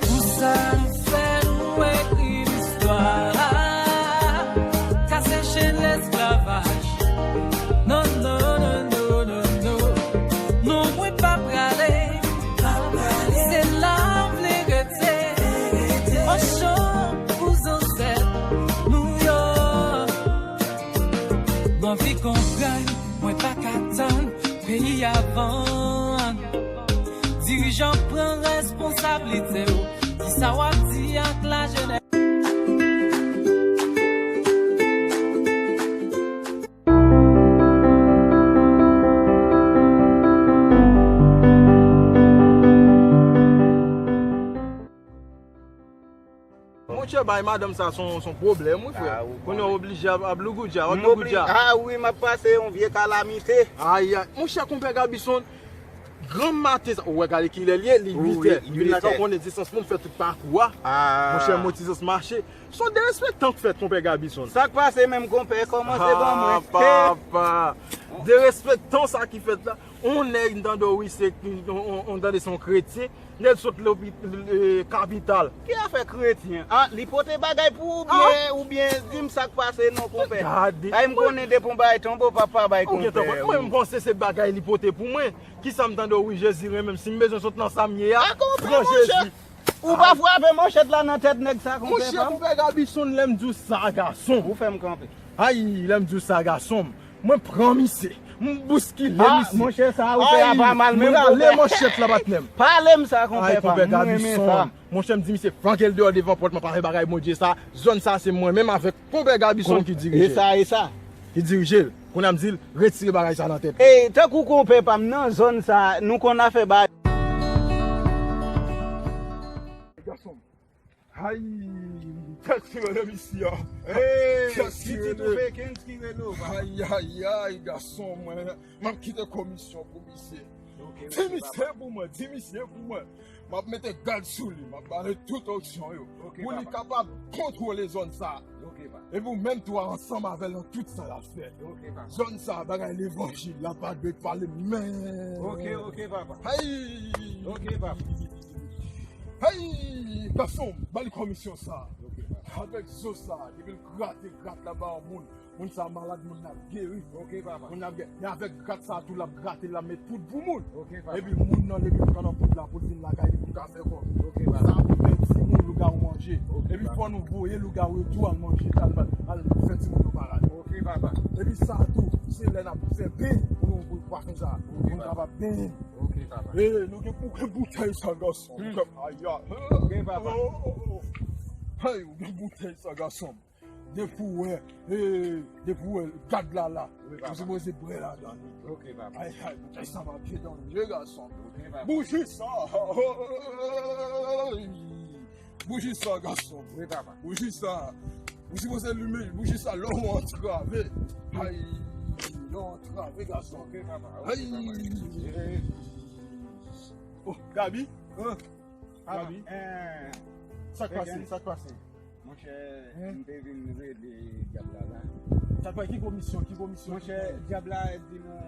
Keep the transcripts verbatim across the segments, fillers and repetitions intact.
Pou sa nou fè nou ekri listwa, ka seche lesklavaj. Non, non, non, non, non, non. Non, mwen pa prale. Se la m vle rete. Ochan pou zansèt nou yo. M anvi konprann, mwen pa ka tann. Peyi a vann. Dirijan, pran responsablite w. Kisa w ap di ak lajenès? Monchè, bay madanm sa son, son pwoblèm, wi, frè. Ah, ou konnen w oblije ap, ap lougoudja, w ap lougoudja. Ah, wi, m ap pase yon vye kalamite. Ay, ay. Monchè, konpè Gabison, granm maten sa, ou wè gade kilè l ye, li uit è. Wi, uit è. Ou konnen distans pou m fè tout pakou a. Ah. Monchè, mwen ti sans mache. Son derespektan k fèt, konpè Gabison. Sa k pase menm, konpè? Kòmanse ban mwen. Ah, papa. Derespektan sa ki fèt la. On nèg, m tande w, wi, se, on, on, on tande se yon kretyen. Nèg sot lopi-, e, kapital. Ki afè kretyen? Ah, li pote bagay pou ou byen, oubyen di m sa k pase non, konpè? Gade. Ay, m konnen depi yon bagay tonbe, w papa bay konpè. Mwen, m panse se bagay li pote pou mwen. Kisa m tande w, wi, Jezi renmen m. Si m bezwen sot nan sa m ye a, pran Jezi. Ou pa frape manchèt la nan tèt nèg sa, konpè pa m? Monchè, konpè Gabison, lè m di w sa, gason. Ou fè m kanpe. Ay, lè m di w sa, gason m. Mwen pran misye, m bouskile misye. Ah, monchè, sa ou fè a pa mal menm, konpè. Ay, m rale manchèt la, patnè m. Pale m sa, konpè pa m. Ay, konpè Gabison. Monchè, m di misye flanke l deyò devan pòt mwen, pa fè bagay Bondye sa. Zòn sa, se mwen menm avèk konpè Gabison ki dirije l. E sa, e sa. Ki dirije l. Kounye a m di l, retire bagay sa nan tèt ou. E, tankou konpè pa m nan zòn sa, nou konn afè bagay. Gason m. Ay, tèt ki rele misye a. Hey, tèt ki rele. Pitit ou Pekens ki rele w, papa. Ay, ay, ay, gason mwen. M ap kite komisyon pou misye. Ok, ok, papa. Di misye pou mwen, di misye pou mwen. M ap mete gad sou li, m ap bare tout opsyon yo. Ok, papa. Pou li kapab kontwole zòn sa. Ok, papa. Epi ou menm tou a ansanm avè l nan tout sa l ap fè. Ok, papa. Zòn sa, bagay levanjil la pa dwe pale menm. Ok, ok, papa. Hey! Ok, papa. Hey, gason, ba li komisyon sa. Ok, papa. Avèk zo sa, depi l grate, grat la ba yon moun. Moun sa malad, moun nan ap geri. Ok, papa. Moun nan ap geri. E avèk grat sa tou, l ap grate, l ap met poud pou moun. Ok, papa. Epi moun nan, depi l pran nan poud la, pou l vin lakay li, pou l ka fè kòb. Ok, papa. Sa pou fè timoun lougawou manje. Ok, papa. Epi fò nou voye lougawou yo tou al manje, al, al fè timoun yo malad. Ok, papa. Epi sa tou, se lè n ap fè beny pou nou, pou pwason sa. Ok, papa. Pou nou kapab benyen. Ok, papa. E, nou gen pou gen boutèy sa, gason. Hmm. Ay, ay. Ok, papa. Oh, oh, oh. Hey, ou gen boutèy sa, gason. Depi w wè, e, depi w wè gad la la, wi, papa, ou sipoze bwè ladan li. Ok, papa. Ay, ay, boutèy sa pa byen danje, gason. Ok, papa. Bouji sa. Bouji sa, gason. Wi, papa. Bouji sa. Ou sipoze limen bouji sa lè w antrave. Ay, lè w antrave, gason. Ok, papa. Ok, papa. Ay. Oh, Gabi? Hein? Gabi? Sa k pase? Sa k pase? Monchè, m te vin rele dyab la la. Sa k pa, ki komisyon, ki komisyon? Monchè, dyab la di nou,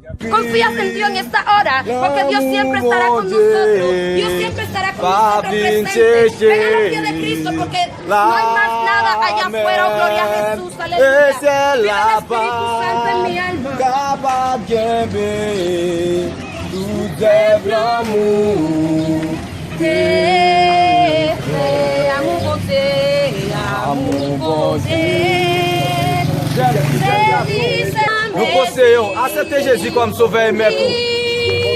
dyab la. Confías en Dios en esta hora, porque Dios siempre estará con nosotros. Dios siempre estará con nosotros presente. Vengan a los pies de Cristo, porque no hay más nada allá afuera. Oh, gloria a Jesús, aleluya. Viva el Espíritu Santo en mi alma. Kapab kenbe tout zèv lanmou. Te fè amou Bondye, amou Bondye. Nou konseye w, aksepte Jezi kòm Sovè e Mèt ou.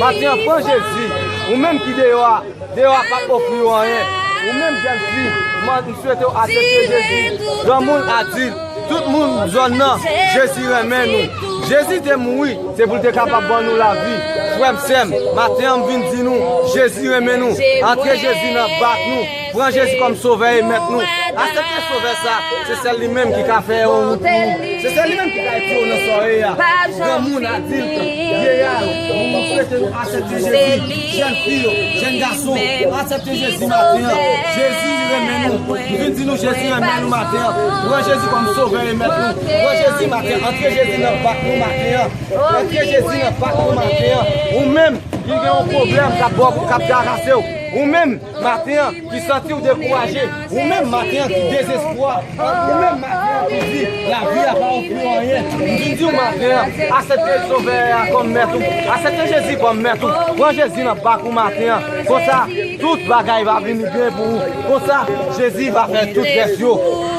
Maten an, pran Jezi. Ou menm ki deyò a, deyò a p ap ofri w anyen. Ou menm jèn fi, m, m swete w aksepte Jezi. Granmoun, adilt, tout moun zòn nan, Jezi renmen nou. Jezi te mouri, se pou l te kapab ban nou lavi. Frè m, sè m, maten an m vin di nou, Jezi renmen nou. Antre Jezi nan bak nou. Pran Jezi kòm Sovè e Mèt nou. Aksepte Sovè sa. Se sèl li menm ki ka fè yon wout pou ou. Se sèl li menm ki ka retire w nan sa w ye a. Granmoun, adilt, vyeya yo, m swete nou aksepte Jezi. Jèn fi yo, jèn gason, aksepte Jezi maten an. Jezi renmen nou. M vin di nou Jezi renmen nou maten an. Pran Jezi kòm Sovè e Mèt nou. Pran Jezi maten an. Antre Jezi nan bak nou maten an. Antre Jezi nan bak nou maten an. Ou menm, Ki gen yon pwoblèm k ap ba w, k ap tarase w. Ou menm, maten an, ki santi w dekouraje. Ou menm, maten an, ki dezespwa. Ou menm, maten an, ki di, lavi a pa ofri w anyen. M vin di w maten an, aksepte Sovè a kòm mèt ou. Aksepte Jezi kòm mèt ou. Pran Jezi nan bak ou maten an. Konsa, tout bagay va vini byen pou ou. Konsa, Jezi va fè tout rès yo.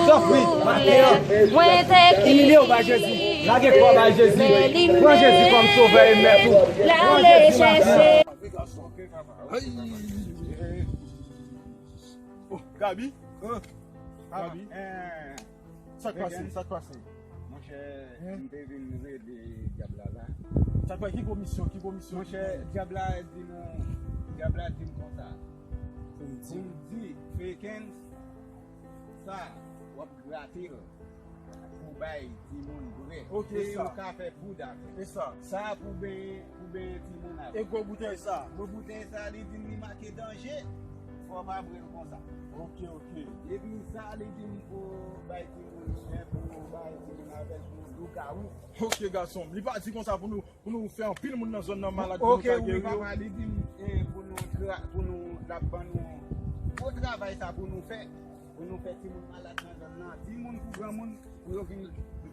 Tanpri, maten an, imilye w bay Jezi. Lage kò w bay Jezi. Pran Jezi kòm Sovè e Mèt ou. Pran Jezi maten an. Ay! Oh, Gaby? Gaby? Sa k pase? Sa k pase? Monchè, m te vin rele dyab la la. Sa k pase? Ki komisyon? Ki komisyon? Monchè, dyab la di nou, dyab la di m konsa. Pou m di Fekens sa, w ap grate l pou bay timoun bwè. Ok, e yo ka fè poud avè l. E sa? Sa pou benyen, pou benyen timoun avè l. E gwo boutèy sa? Gwo boutèy sa, li di m li make danje. Fò w pa bwè l konsa. Ok, ok. Epi sa, li di m pou bay timoun bwè, pou bay timoun avè l, pou doukawou. Ok, gason m. Li pa di konsa pou nou, pou nou fè anpil moun nan zòn nan malad, pou nou ka geri yo? Ok, wi, papa, li di m, eh, pou nou tra-, pou nou, l ap ban nou gwo travay sa pou nou fè. Pou nou fè timoun malad nan zòn nan, timoun kou granmoun, pou yo vin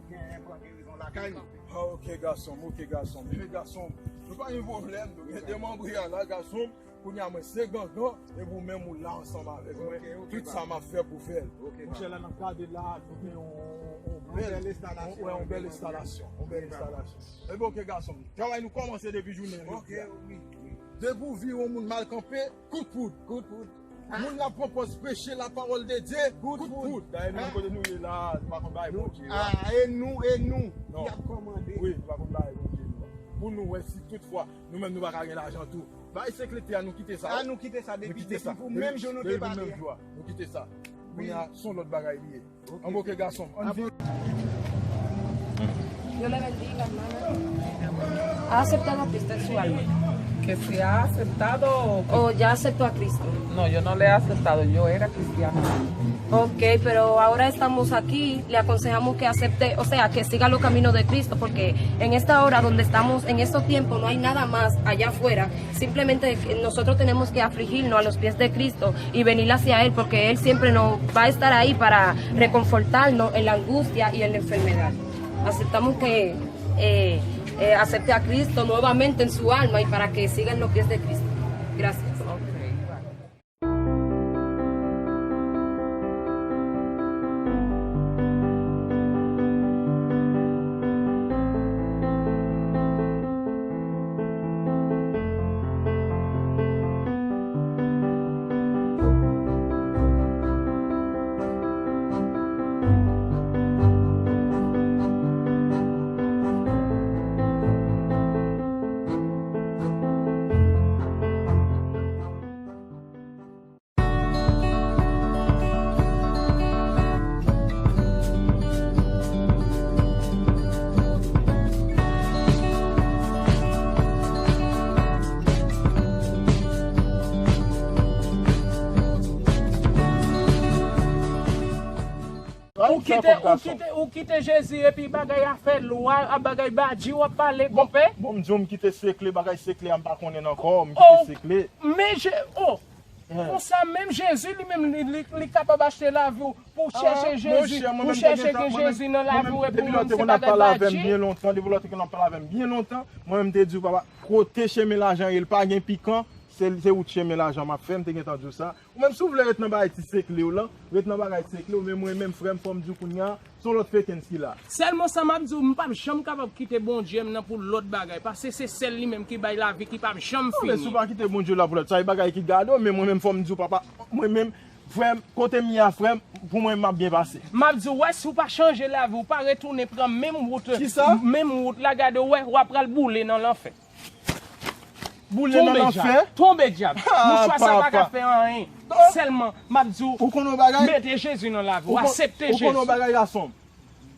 gen, pran gerizon lakay nou. Ah, ok, gason m, ok, gason m. Men gason m, nou pa gen pwoblèm, nou gen demanbre a la, gason m. Kounye a mwen se Gangan, epi ou menm ou la ansanm avèk mwen. Ok, ok, papa. Tout sa m ap fè pou fè l. Ok, papa. Monchè, lè n ap gade la, nou gen yon, yon bèl, yon bèl enstalasyon. Wi, yon bèl enstalasyon. Yon bèl enstalasyon. Epi ok, gason m. Travay nou kòmanse depi jounen jodi a. Ok, wi, wi. Depi w vire yon moun mal kanpe, kout poud. Kout poud. Moun la pran pòz preche la parole de Dieu, kout poud. Dayè nou menm kote nou ye la, nou pa konn bagay Bondye la. Ah, e nou, e nou ki ap kòmande. Wi, nou pa konn bagay Bondye nou la. Pou nou wè si toutfwa nou menm nou pa ka gen lajan tou. Bay sekretè a, nou kite sa. Ah, nou kite sa depi, depi pou menm jan nou te pale a. Nou kite sa. Kounye a, se yon lòt bagay li ye. Ann, ok, gason m, ann vin. Dios le bendiga, hermana. ¿Ha aceptado a Cristo en su alma? Que si ha aceptado o que... ¿O ya aceptó a Cristo? No, yo no le he aceptado, yo era cristiana. Ok, pero ahora estamos aquí, le aconsejamos que acepte, o sea, que siga los caminos de Cristo, porque en esta hora donde estamos, en estos tiempos, no hay nada más allá afuera. Simplemente nosotros tenemos que afligirnos a los pies de Cristo y venir hacia Él, porque Él siempre nos va a estar ahí para reconfortarnos en la angustia y en la enfermedad. Aceptamos que eh, eh, acepte a Cristo nuevamente en su alma y para que siga en los pies de Cristo. Gracias. Ou kite, ou kite, ou kite Jezi epi bagay a fè lwa, a bagay badji w ap pale, konpè. Bon, m di w m kite sekle, bagay sekle a m pa konnen ankò, m kite sekle. Men Je-, oh, konsa menm Jezi li menm li, li, li kapab achte lavi w pou w chèche Jezi, pou w chèche gen Jezi nan lavi w epi w menm se bagay badji. Depi lè w te konn ap pale avè m byen lontan, depi lè w te konn ap pale avè m byen lontan, mwen menm m te di w papa, kote chemen lajan ye, l pa gen pikan, se, se wout chemen lajan m ap fè, m te gentan di w sa. Ou menm si w vle ret nan bagay ti sekle w lan, ret nan bagay ti sekle w, men mwen menm frè m fò m di w kounye a, se yon lòt Fekens ki la. Sèlman sa m ap di w, m p ap janm kapab kite Bondye m nan pou lòt bagay, paske se sèl li menm ki bay lavi ki p ap janm fini. Non, men si w pa kite Bondye w la pou lòt, sa e bagay ki gade w, men mwen menm fò m di w papa, mwen menm, frè m, kote m ye a frè m, pou mwen m ap byen pase. M ap di w, wè si w pa chanje lavi w, pa retounen pran menm wout, menm wout la, gade w wè, w ap pral boule nan lanfè. Boule nan lanfè. Tonbe dyab. Tonbe dyab. Ah, mouchwa sa pa ka fè anyen. Sèlman, m ap di w, ou konn yon bagay? Mete Jezi nan lavi w, aksepte Jezi. Ou konn yon bagay, gason m?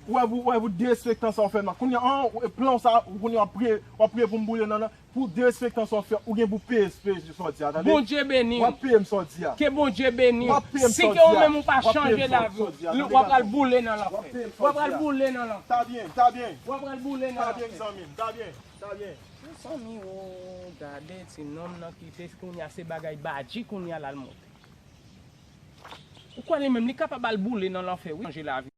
Ou wè pou, ou wè pou derespektan sa w fè m la. Kounye a, an, plan sa, kounye a w ap priye, w ap priye pou m boule nan, nan. Pou derespektan sa w fè, ou gen pou peye, peye sa w di a, tande? Bondye beni w. W ap peye m sa w di a. Ke Bondye beni w. W ap peye m sa w di a. Si ke ou menm ou pa chanje lavi w, w ap pral boule nan lanfè. W ap pral boule nan lanfè. Ta byen, ta byen. W ap pral boule nan lanfè. Ta byen, zanmi m, ta byen, ta byen. Mezanmi, oh, Gade ti nonm nan kite kounye a se bagay badji kounye a l al monte. Ou kwè li menm li kapab al boule nan lanfè wi chanje lavi.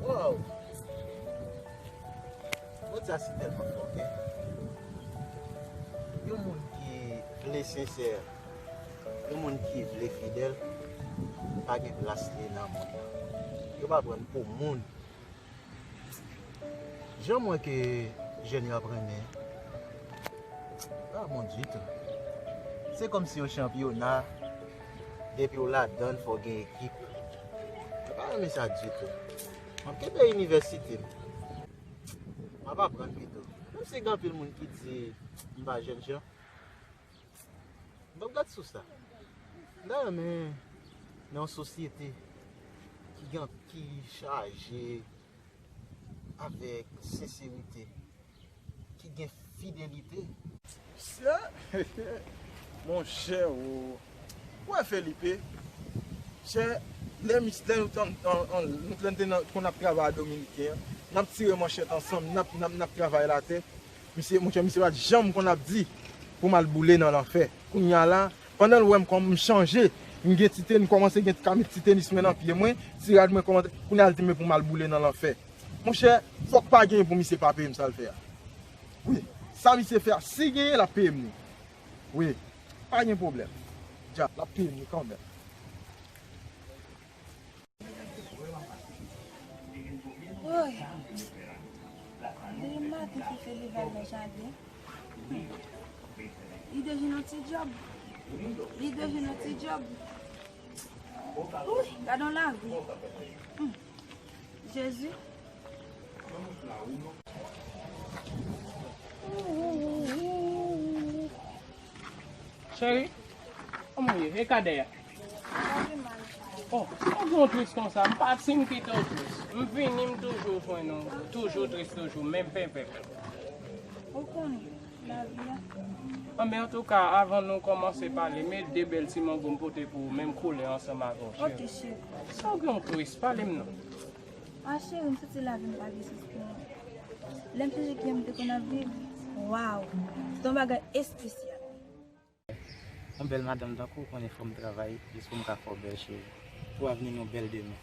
Wow! Bondye a si tèlman fò, oke? Yon moun ki vle sensè, yon moun ki vle fidèl, pa gen plas li nan mond lan. Yo pa pran l pou moun. Jan m wè ke jèn yo ap renmen, pa bon ditou. Se kòmsi yon chanpyona, depi w ladan l, fò w gen ekip. Mwen pa renmen sa ditou. M ap kenbe inivèsite m. M ap aprann pito. Menm si gen anpil moun ki di m pa jènjan, m p ap gad sou sa. M ta renmen nan yon sosyete ki gen, ki chaje avèk senserite, ki gen fidelite. Monchè, o. Ou wè Felipe? Chè, lè mis, lè nou t an, an, an, nou t, lè n te nan, konn ap travay a Dominiken an, n ap tire manchèt ansanm, n ap, n ap, n ap travay latè. Misye, monchè, misye pa t janm konn ap di pou m al boule nan lanfè. Kounye a la, pandan l wè m kòm m chanje, m gen ti tenis, m kòmanse gen ti kamit ti tenis mwen nan pye mwen, ti rad mwen kòmanse, kounye a l di men pou m al boule nan lanfè. Monchè, fòk pa genyen pou misye pa peye m sa l fè a. Wi, sa misye fè a, si genyen, l ap peye m li. Wi, pa gen pwoblèm. Dja, l ap peye m li kanmenm. Woy! Depi maten Fifi leve al nan jaden. Li bezwen yon ti djòb. Li bezwen yon ti djòb. Woy! Gade yon lavi. Hmm. Jezi. Cheri, kòman w ye? E kadè a? Oh, ou gen w tris konsa? M pa t sin kite w tris. M vini, m toujou jwenn ou. Toujou tris, toujou. Menm penpen. Ou konnen, lavi a. Anben, antouka, avan nou kòmanse pale, men de bèl ti mango m pote pou ou, menm koulè ansanm avè w, cheri. Ok, cheri. Sa w gen w tris? Pale m non. A cheri, m santi lavi m pa gen sans pou mwen. Lè m sonje kijan m te konn ap viv, waw, se te yon bagay espesyal. Yon bèl madanm tankou w konnen fò m travay jis pou m ka fè w bèl cheri. Pou avni nou bèl demen.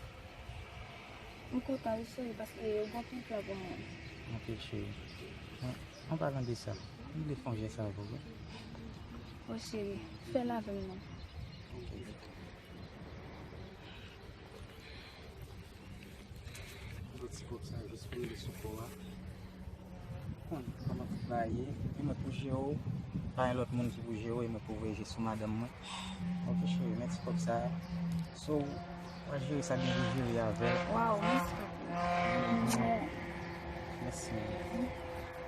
M kontan wi cheri, paske ou gen anpil plan pou mwen. Ok cheri. An, an palan de sa, m vle fè yon jès avè w wi. O cheri, fè l avè m non. Ok. Gwo ti kòb sa jis pou rele sou kò a. Konn kòman tout bagay ye. E mwen pou jere w. Pa gen lòt moun ki pou jere w. E mwen pou voye je sou madanm mwen. Ok cheri, men ti kòb sa. So, w a jere sa gen pou jere avè l. Waw, mèsi anpil. Mèsi.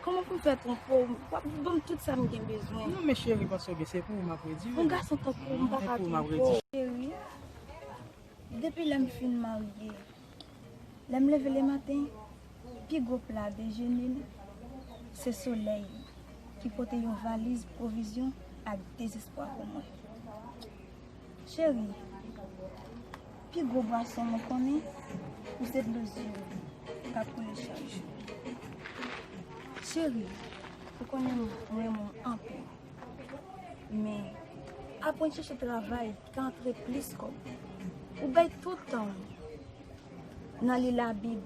Kòman pou m fè twonpe w? W ap ban m tout sa m gen bezwen. Non, men cheri, panse w gen, se pou ou m ap redi. Yon gason tankou w, m pa ka twonpe w. Cheri, depi lè m fin marye, lè m leve lematen, pi gwo pla dejene m, se solèy ki pote yon valiz pwovizyon ak dezespwa pou mwen. Cheri, pi gwo bwason mwen konnen, ou se dlo zye m k ap koule chak jou. Cheri, ou konnen m renmen w anpil. Men, aprann chèche travay ki ka antre plis kòb. Ou bay tout tan w nan li Labib.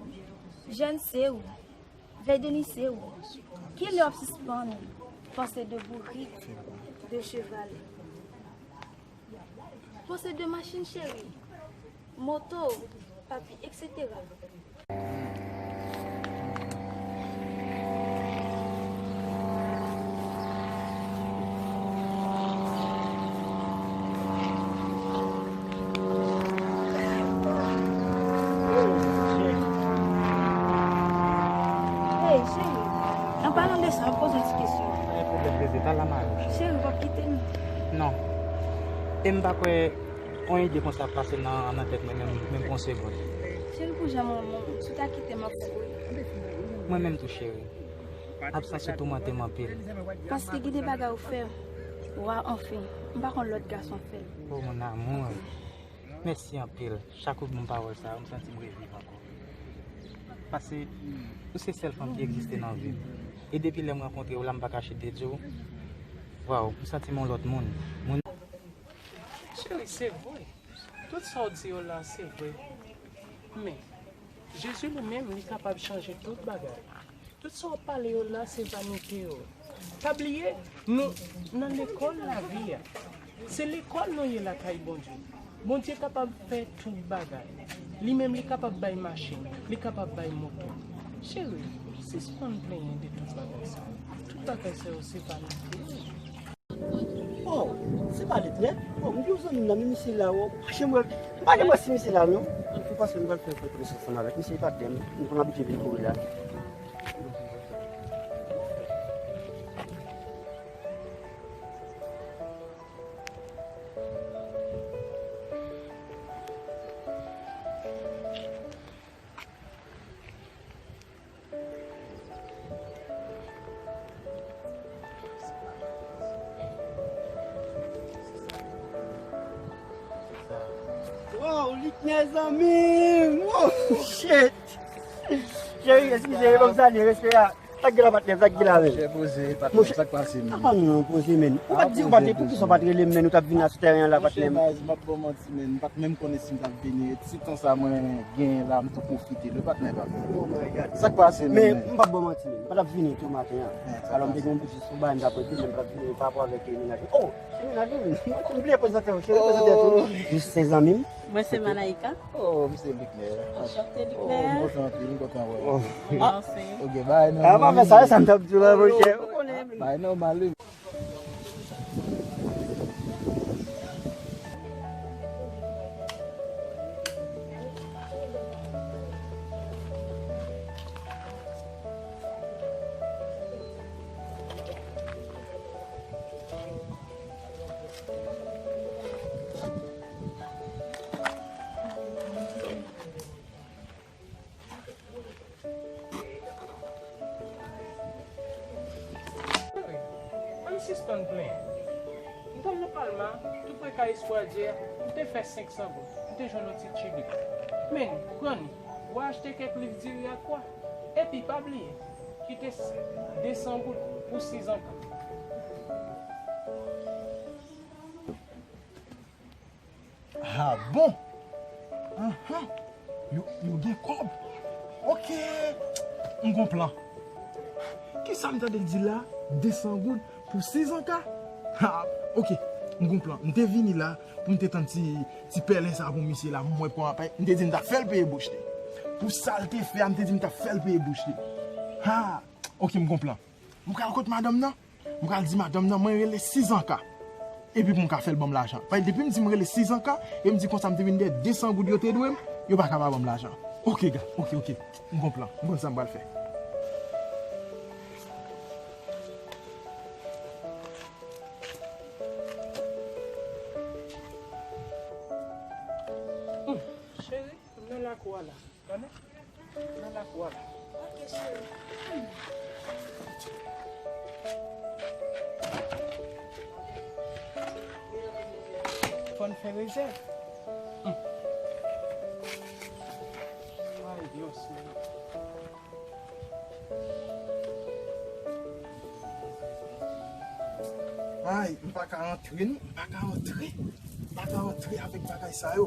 Jèn se ou. Vèy de nwi se ou. Kilè w ap sispann panse de bourik, de cheval? Panse de machin cheri, moto, papi, etsetera. Hey, cheri, an palan de sa, Ala mari. Cheri, w ap kite m? Non. E m pa kwè yon ide konsa ap pase nan, nan tèt mwen menm, menm yon segonn. Cheri, pou jan m renmen w, si w ta kite m, m ap mouri. Mwen menm tou, cheri. Absans ou toumante m anpil. Paske gen de bagay ou fè, wa, anfen, m pa konn lòt gason fè l. Oh, mon amour. Mèsi anpil. Chak ou ban m pawòl sa yo, m santi m reviv ankò. Paske ou se sèl fanm ki egziste nan vi m. E depi lè m rankontre w la, m pa ka chita di w, waw, m santi m yon lòt moun. Moun Cheri, se vre. Tout sa w di yo la, se vre. Men, Jezi li menm, li kapab chanje tout bagay. Tout sa w ap pale yo la, se vanite yo. Pa bliye, nou nan lekòl lavi a. Se lekòl nou ye lakay Bondye. Bondye kapab fè tout bagay. Li menm, li kapab bay machin, li kapab bay moto. Cheri, sispann plenyen de tout bagay sa yo. Tout bagay sa yo, se vanite yo ye. Oh, se pa Luckner? Oh, m di w zanmi m nan, men misye la, oh, m pa janm wè l. M pa janm wè si misye la, non. Ann fè pase, m pral fè konesans ansanm avèk misye, li pa t dèyè m. M konn abitye vin kouri la. Wow, Luckner zanmi m! Oh, shit! Cheri, eskize, ban m salye, respè a. Sa k gen la, patnè, sa k gen la, men? Monchè, poze, patnè, sa k pase, men? Apa nou poze, men? Ou pa t di, ou pa t, poukisa ou pa t rele m, men, ou t ap vin la sou tèren an la, patnè? Monchè, baz, m p ap ba w manti, men, m pa t menm konnen si m t ap vini. Ti tan sa mwen genyen la, m tou pwofite, le patnè pa. Oh my God. Sa k pase, men? Men, m p ap ba w manti, men. M pa t ap vini tou maten an. Alò, m te gen yon biznis pou bay, m t ap regle, men m p ap vini pa rapò avèk, eh, mennaj mwen. Oh, se mennaj mwen, men. M bliye prezante w, cheri, prezante w tou. Misye se zanmi m. Mwen se Malaika. Oh, misye Luckner. Anchante, Luckner. Oh, m kontan anpil, m kontan wè w. Mwen osi. Ok, bay, non. Ah, pa fè sa, sa m t ap di w la, monchè. Ou konnen. Bay, non, male. Ann sispann plenyen. M t al nan Palma, tou pre kay Espoir Dieu, m te fè senk san goud. M te jwenn yon ti tchibik. Men, pran li, w a achte kèk liv diri ak pwa. Epi, pa bliye, kite s-, de san goud pou sizanka. Ah bon? Anhan. Yo, yo gen kòb. Ok. M gon plan. Kisa m tande l di la? De san goud pou sizanka? Ha, ok. M gon plan. M te vini la pou m te tann ti, ti pèlen sa pou misye la. M wè pran apay. M te di m t ap fè l peye bouch li. Pou sa l te fè a, m te di m t ap fè l peye bouch li. Ha, ok, m gon plan. M pral kot madanm nan. M pral di madanm nan, mwen rele sizanka. Epi pou m ka fè l ban m lajan. Paske depi m di m rele sizanka, e m di konsa m te vin dèyè de san goud yo te dwe m, yo pa ka pa ban m lajan. Ok, ga, ok, ok. M gon plan, m konn sa m pral fè. Hmm, cheri, m nan lakou a la. Tande? Nan lakou a la. Ok, cheri. Fò n fè rezèv. Hmm. Ay, Dios mío. Ay, m pa ka antre, non. M pa ka antre. M pa ka antre avèk bagay sa yo.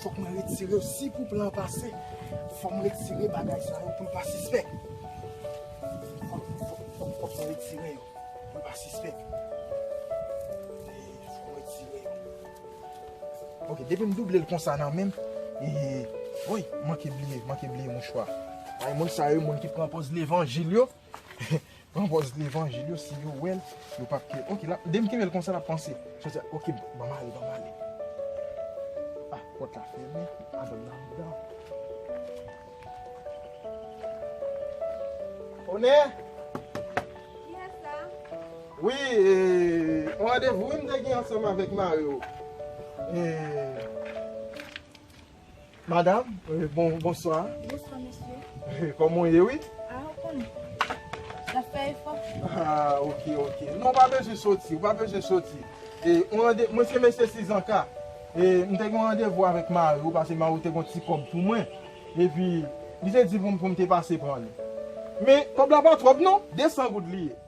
Fòk mwen retire yo. Si pou plan pase, fòk mwen retire bagay sa yo pou l pa sispèk. Fòk, fòk, fòk, fòk mwen retire yo pou l pa sispèk. E, fòk mwen retire yo. Ok, depi m double l konsa nan men m, e, woy, manke bliye, manke bliye mouchwa. Ay, moun sa yo, moun ki pran pòz levanjil yo. Pran pòz levanjil yo, si yo wè l, yo p ap ke. Ok, la, depi m kenbe l konsa, l ap panse. Sòti, ok, ban m ale, ban m ale. Ah, pòt la fèmen, madanm nan anndan. Onè! Kiyès sa? Wi, e, yon randevou wi m te gen ansanm avèk mari w. E, madam, e, bon, bonswa. Bonswa, mesye. E, kòman w ye, wi? A, ou konnen. N ap fè efò. Ah, ok, ok. Non, w pa bezwen soti, w pa bezwen soti. E, yon rande, mwen se mesye Sizanka. E, m te gen yon randevou avèk mari w, paske mari w te gen yon ti kòb pou mwen. Epi, li te di pou m, pou m te pase pran li. Men, kòb la pa twòp non, de san goud li ye.